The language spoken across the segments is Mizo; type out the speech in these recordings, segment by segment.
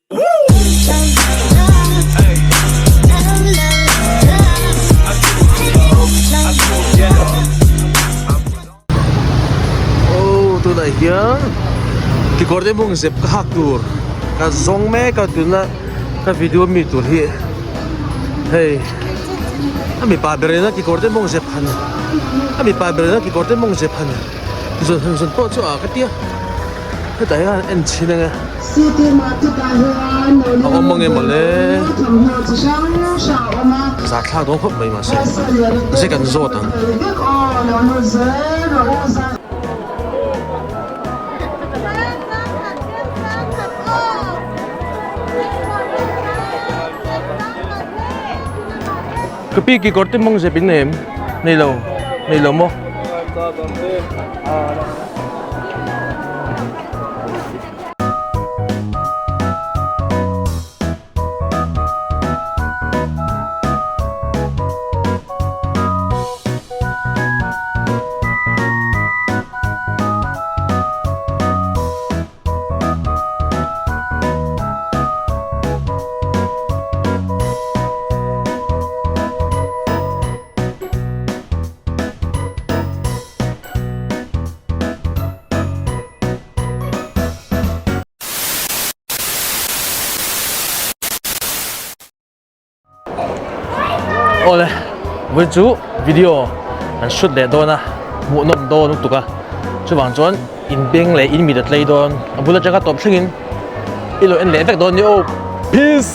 Aw tunah hian kekawr te mawng zep ka hak tur ka zawng mek a tuna ka video mi tur hi hei a mipa ber in a kekawr te mawng zep han a mipa ber in a kekawr te mawng zep han zawn han zawn pawh chu a ka tia hetah hian en chhin ang e a awm ang em mawle zahthlak dawn khawp mai mahse mahse kan zawt ang. Ka pi kekawr te mawng zep in nei em? Nei lo, nei lo maw? Awle vawi chu video an shoot leh dawn a hmuh nawm dawn lutuk a chuvang chuan in beng leh in mit a tlei dawn a bul atanga tawp thlengin i lo en leh vek dawn ni aw peace.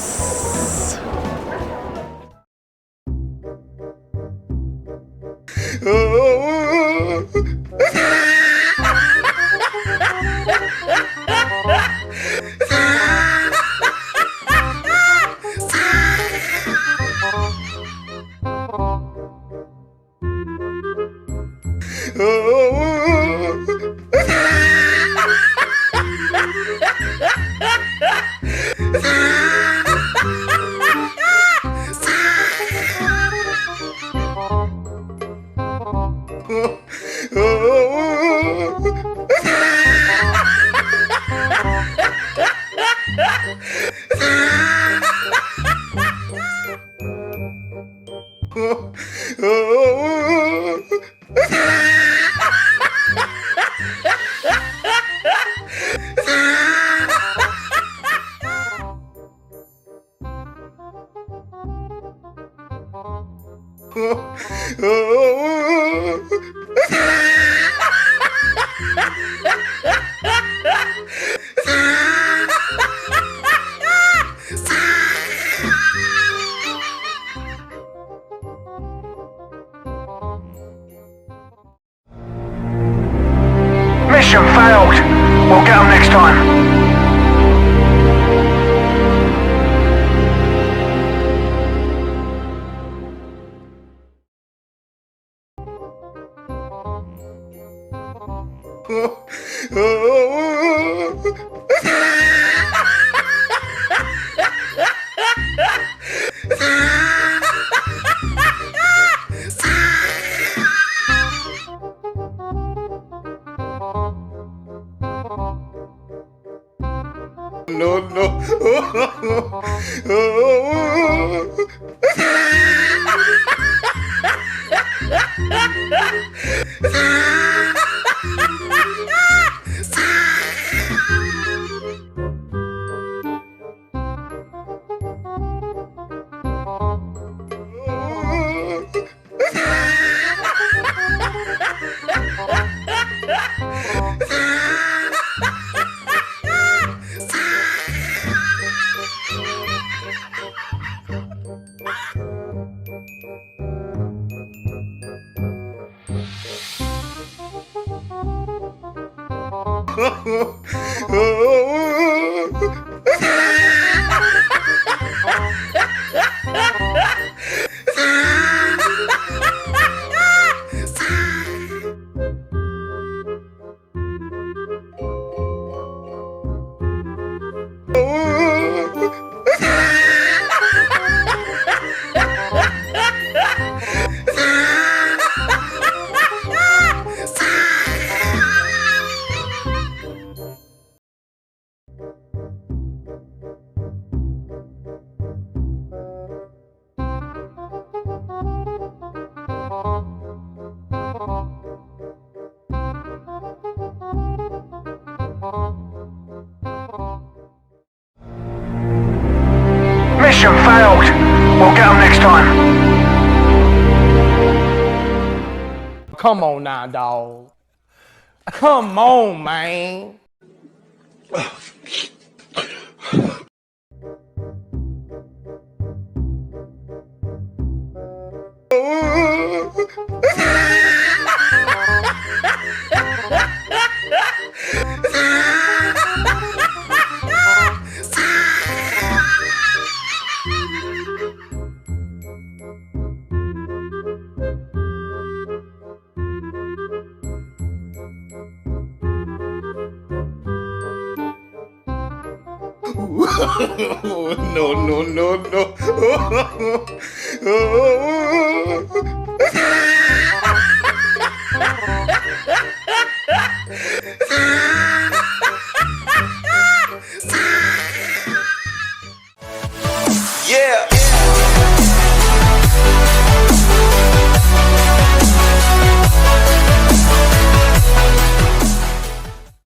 Mission failed. We'll get 'em next time. No, no. Mission failed. We'll get 'em next time. Come on now, dog. Come on, man. No, no, no, no. Yeah.